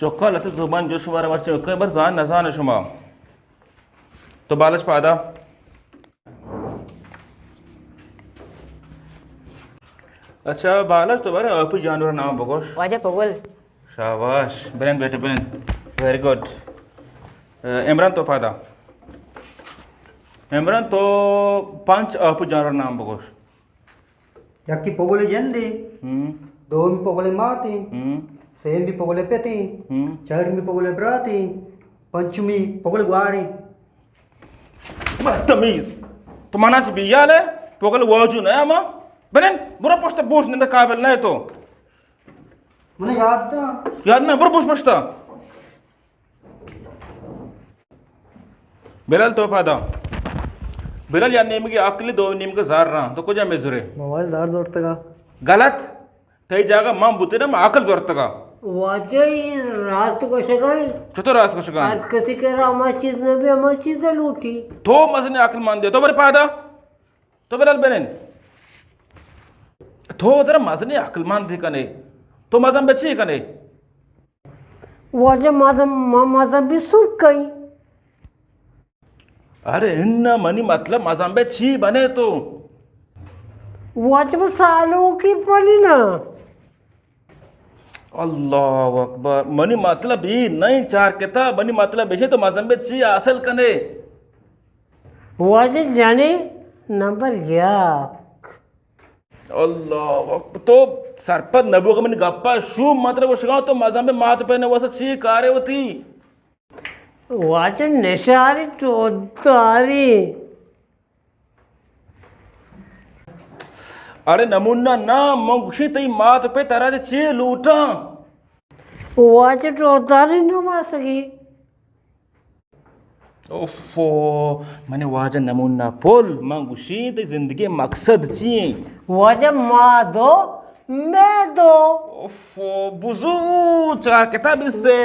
چکا لتے زبان جو شمارا مرچی کئی بر زان نزان شما. تو بالش پادا. اچھا بالش تو بارے آپی جانور نام بگوش. واجہ پگل. شاباش، بلند بیٹے بلند. ویری گڈ. عمران تو پادا. عمران تو پنچ آپی جانور نام بگوش. یکی پگل جندے، ہم. دومی پگل ماتے، ہم. سیمی پگل پتے، ہم. چارمی پگل براتے، پنچمی پگل گوارے. بدتمیز. تو منا چی بیال ہے؟ پگل واجو نیا ما. بلن، برو پشت بوش نند قابل نہ تو. من یاد دا. یاد نہ، برو بوش پشتا. بلال تو پادا. بلال یا نیمگی عقل دو نیمگی زار رہا. تو کجا میں زورے؟ موبائل زار زورتگا. غلط. تئی جاگہ من بوتے نا، من عقل زورتگا. واجہ ای راست گوشگا. چطور راست گوشگا؟ ہر کسی کے را ہما چیز نہ بھی ہما چیز لوٹی. تو مزنی عقل مند ہے. تو بر پادا. تو بلال بنند. تو ترا مزنی عقل مند کنے. تو مزن بچی کنے. واجہ مزن، ما مزن بھی سرکئی. ارے انہ منی مطلب مزن بے چی بنے تو؟ واجہ سالو کی پڑی نا. اللہ اکبر. منی مطلب ای نہیں چار کتاب، منی مطلب ایشی تو مزن بے چی حاصل کنے؟ واجہ جنے نمبر یک. اللہ اکبر. تو سرپد نبوگ منی گپا شو مطلب گوشگا تو مزن بے مات پہ نوسا چی کارے ہوتی؟ واجہ نشاری ٹوداری. اڑے نمونہ نا، من گوشی تئی مات پہ ترا دے چے لوٹاں؟ واجہ ٹوداری نہ ماسگی. اوفو، منی واجہ نمونہ پل، من گوشی تئی زندگی مقصد چی ایں؟ واجہ ما دو، میں دو. اوفو، بزو چار کتاب سے.